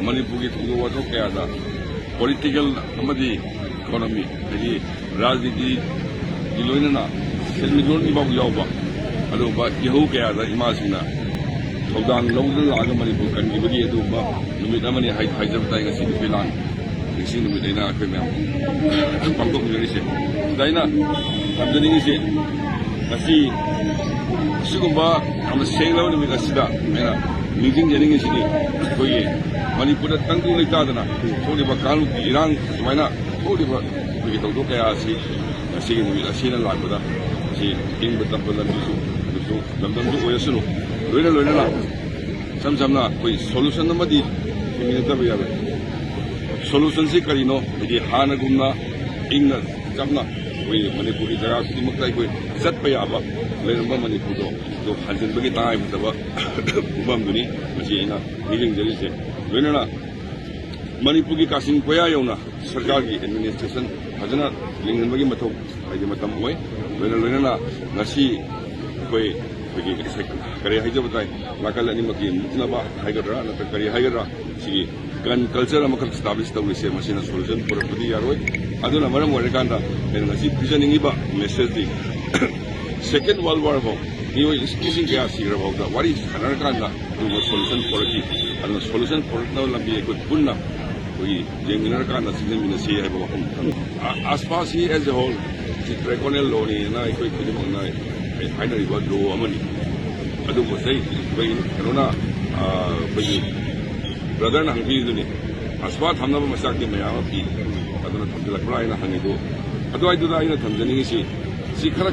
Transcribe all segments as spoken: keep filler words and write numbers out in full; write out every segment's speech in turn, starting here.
ꯃꯅꯤꯄꯨꯔꯒꯤ ꯊꯧꯗꯣꯛ ꯋꯥꯊꯣꯛ ꯀꯌꯥꯗ ꯄꯣꯂꯤꯇꯤꯀꯦꯜ ꯑꯃꯗꯤ ꯏꯀꯣꯅꯣꯃꯤ, ꯍꯥꯏꯗꯤ ꯔꯥꯖꯅꯤꯇꯤꯒꯤ ꯂꯣꯏꯅꯅ ꯁꯦꯟꯃꯤꯠꯂꯣꯟꯒꯤ ꯐꯥꯎ ꯌꯥꯎꯕ ꯑꯗꯨꯒꯨꯝꯕ ꯏꯍꯧ ꯀꯌꯥꯗ ꯏꯃꯥꯁꯤꯡꯅ ꯊꯧꯗꯥꯡ ꯂꯧꯗꯨꯅ ꯂꯥꯛꯑꯒ ꯃꯅꯤꯄꯨꯔ ꯀꯟꯈꯤꯕꯒꯤ ꯑꯗꯨꯒꯨꯝꯕ ꯅꯨꯃꯤꯠ ꯑꯃꯅꯤ ꯍꯥꯏ-, ꯍꯥꯏꯖꯕ ꯇꯥꯏ꯫ ꯉꯁꯤ ꯅꯨꯄꯤ ꯂꯥꯟ ꯅꯤꯡꯁꯤꯡ ꯅꯨꯃꯤꯠ ꯑꯩꯅ ꯑꯩꯈꯣꯏ ꯃꯌꯥꯝ ꯄꯥꯡꯊꯣꯛꯃꯤꯟꯅꯔꯤꯁꯦ꯫ ꯑꯗ ꯑꯩꯅ ꯊꯝꯖꯅꯤꯡꯉꯤꯁꯦ, ꯉꯁꯤ ꯑꯁꯤꯒꯨꯝꯕ ꯌꯥꯝꯅ ꯁꯦꯡꯂꯕ ꯅꯨꯃꯤꯠ ꯑꯁꯤꯗ ꯑꯩꯅ ꯅꯤꯡꯁꯤꯡꯖꯅꯤꯡꯉꯤꯁꯤꯗꯤ, ꯑꯩꯈꯣꯏꯒꯤ ꯃꯅꯤꯄꯨꯔꯗ ꯇꯪꯗꯨ ꯂꯩꯇꯥꯗꯅ ꯊꯣꯛꯂꯤꯕ ꯀꯥꯡꯂꯨꯞꯀꯤ ꯏꯔꯥꯡ, ꯁꯨꯃꯥꯏꯅ ꯊꯣꯛꯂꯤꯕ ꯑꯩꯈꯣꯏꯒꯤ ꯊꯧꯗꯣꯛ ꯀꯌꯥ ꯑꯁꯤ ꯉꯁꯤꯒꯤ ꯅꯨꯃꯤꯠ ꯑꯁꯤꯅ ꯂꯥꯛꯄꯗ, ꯁꯤ ꯏꯪꯕ ꯇꯞꯄ ꯂꯝꯕꯤꯁꯨ, ꯑꯗꯨꯁꯨ ꯂꯝꯗꯝꯁꯨ ꯑꯣꯏꯔꯁꯅꯨ꯫ ꯂꯣꯏꯅ ꯂꯣꯏꯅꯅ ꯏꯁꯝ ꯁꯝꯅ ꯑꯩꯈꯣꯏ ꯁꯣꯂꯨꯁꯟ ꯑꯃꯗꯤ ꯊꯤꯃꯤꯟꯅꯗꯕ ꯌꯥꯔꯣꯏ꯫ ꯁꯣꯂꯨꯁꯟꯁꯤ ꯀꯔꯤꯅꯣ? ꯍꯥꯏꯗꯤ ꯍꯥꯟꯅꯒꯨꯝꯅ ꯏꯪꯅ ꯆꯝꯅ ꯑꯩꯈꯣꯏ ꯃꯅꯤꯄꯨꯔꯒꯤ ꯖꯒꯥ ꯈꯨꯗꯤꯡꯃꯛꯇ ꯑꯩꯈꯣꯏ ꯆꯠꯄ ꯌꯥꯕ ꯂꯩꯔꯝꯕ ꯃꯅꯤꯄꯨꯔꯗꯣ, ꯑꯗꯨ ꯍꯟꯖꯤꯟꯕꯒꯤ ꯇꯉꯥꯏꯐꯗꯕ ꯐꯤꯕꯝꯗꯨꯅꯤ ꯉꯁꯤ ꯑꯩꯅ ꯅꯤꯡꯁꯤꯡꯖꯔꯤꯁꯦ꯫ ꯂꯣꯏꯅꯅ ꯃꯅꯤꯄꯨꯔꯒꯤ ꯀꯥꯆꯤꯟ ꯀꯣꯌꯥ ꯌꯧꯅ ꯁꯔꯀꯥꯔꯒꯤ ꯑꯦꯗꯃꯤꯅꯤꯁꯇ꯭ꯔꯦꯁꯟ ꯐꯖꯅ ꯂꯤꯡꯍꯟꯕꯒꯤ ꯃꯊꯧ ꯍꯥꯏꯗꯤ ꯃꯇꯝ ꯑꯣꯏ꯫ ꯂꯣꯏꯅ ꯂꯣꯏꯅꯅ ꯉꯁꯤ ꯑꯩꯈꯣꯏ, ꯑꯩꯈꯣꯏꯒꯤ ꯀꯔꯤ ꯍꯥꯏꯖꯕ ꯇꯥꯏ, ꯅꯥꯀꯜ ꯑꯅꯤꯃꯛꯀꯤ ꯃꯨꯛꯅꯕ ꯍꯥꯏꯒꯗ꯭ꯔꯥ ꯅꯠꯇ꯭ꯔꯒ ꯀꯔꯤ ꯍꯥꯏꯒꯗ꯭ꯔꯥ, ꯁꯤꯒꯤ ꯒꯟ ꯀꯜꯆꯔ ꯑꯃꯈꯛ ꯏꯁꯇꯥꯕ꯭ꯂꯤꯁ ꯇꯧꯔꯤꯁꯦ, ꯃꯁꯤꯅ ꯁꯣꯂꯨꯁꯟ ꯄꯨꯔꯛꯄꯗꯤ ꯌꯥꯔꯣꯏ꯫ ꯑꯗꯨꯅ ꯃꯔꯝ ꯑꯣꯏꯔꯀꯥꯟꯗ ꯑꯩꯅ ꯉꯁꯤ ꯄꯤꯖꯅꯤꯡꯉꯤꯕ ꯃꯦꯁꯦꯖꯇꯤ, ꯁꯦꯀꯦꯟ ꯋꯥꯔꯜ ꯋꯥꯔ ꯐꯥꯎ ꯃꯤꯑꯣꯏ ꯂꯤꯁꯤꯡ ꯀꯌꯥ ꯁꯤꯈ꯭ꯔ ꯐꯥꯎꯗ ꯋꯥꯔꯤ ꯁꯥꯟꯅꯔꯀꯥꯟꯗ ꯑꯗꯨꯒꯨꯝꯕ ꯁꯣꯂꯨꯁꯟ ꯄꯨꯔꯛꯈꯤ꯫ ꯑꯗꯨꯅ ꯁꯣꯂꯨꯁꯟ ꯄꯨꯔꯛꯅꯕ ꯂꯝꯕꯤ ꯑꯩꯈꯣꯏ ꯄꯨꯟꯅ ꯑꯩꯈꯣꯏꯒꯤ ꯌꯦꯡꯃꯤꯟꯅꯔꯀꯥꯟꯗ ꯆꯪꯁꯤꯟꯃꯤꯟꯅꯁꯤ ꯍꯥꯏꯕ ꯋꯥꯐꯝ ꯊꯝꯃꯤ꯫ ꯑ-, ꯑꯁꯄꯥꯁꯤ as a whole, ꯁꯤ ꯗ꯭ꯔꯦꯀꯣꯅꯤꯌꯟ ꯂꯣꯅꯤꯅ ꯑꯩꯈꯣꯏ ꯈꯨꯗꯤꯡꯃꯛꯅ ꯍꯥꯏꯅꯔꯤꯕ ꯂꯣ ꯑꯃꯅꯤ꯫ ꯑꯗꯨꯕꯨ ꯉꯁꯥꯏ ꯑꯩꯈꯣꯏ ꯀꯩꯅꯣꯅ, ꯑ, ꯑꯩꯈꯣꯏꯒꯤ ꯕ꯭ꯔꯗꯔꯅ ꯍꯪꯕꯤꯔꯤꯗꯨꯅꯤ, ꯑꯁꯄꯥ ꯊꯝꯅꯕ ꯃꯆꯥꯛꯇꯤ ꯃꯌꯥꯝ ꯑꯃ ꯄꯤ, ꯑꯗꯨꯅ ꯊꯝꯖꯤꯜꯂꯛꯄ꯭ꯔꯥ ꯍꯥꯏꯅ ꯍꯪꯉꯤꯗꯨ꯫ ꯑꯗꯨꯋꯥꯏꯗꯨꯗ ꯑꯩꯅ ꯊꯝꯖꯅꯤꯡꯉꯤꯁꯤ, ꯁꯤ ꯈꯔ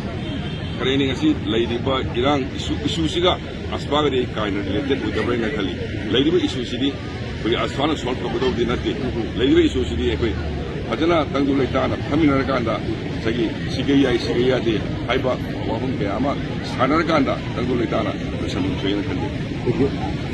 ꯀꯔꯤꯅꯤ, ꯉꯁꯤ ꯂꯩꯔꯤꯕ ꯏꯔꯥꯡ ꯏꯁꯨ, ꯏꯁꯨꯁꯤꯒ ꯑꯁꯄꯥꯒꯗꯤ ꯀꯥ ꯍꯦꯟꯅ ꯔꯤꯂꯦꯇꯦꯠ ꯑꯣꯏꯗꯕ꯭ꯔꯥ ꯍꯥꯏꯅ ꯈꯜꯂꯤ꯫ ꯂꯩꯔꯤꯕ ꯏꯁꯨꯁꯤꯗꯤ ꯑꯩꯈꯣꯏꯒꯤ ꯑꯁꯄꯥꯅ ꯁꯣꯜꯕ ꯇꯧꯒꯗꯧꯕꯗꯤ ꯅꯠꯇꯦ꯫ ꯂꯩꯔꯤꯕ ꯏꯁꯨꯁꯤꯗꯤ ꯑꯩꯈꯣꯏ ꯐꯖꯅ ꯇꯪꯗꯨ ꯂꯩꯇꯥꯅ ꯐꯝꯃꯤꯟꯅꯔꯀꯥꯟꯗ ꯉꯁꯥꯏꯒꯤ ꯁꯤꯒꯦ ꯌꯥꯏ, ꯁꯤꯒꯦ ꯌꯥꯗꯦ ꯍꯥꯏꯕ ꯋꯥꯐꯝ ꯀꯌꯥ ꯑꯃ ꯁꯥꯟꯅꯔꯀꯥꯟꯗ ꯇꯪꯗꯨ ꯂꯩꯇꯥꯅ ꯂꯣꯏꯁꯟꯕ ꯊꯣꯛꯑꯦꯅ ꯈꯟꯖꯩ꯫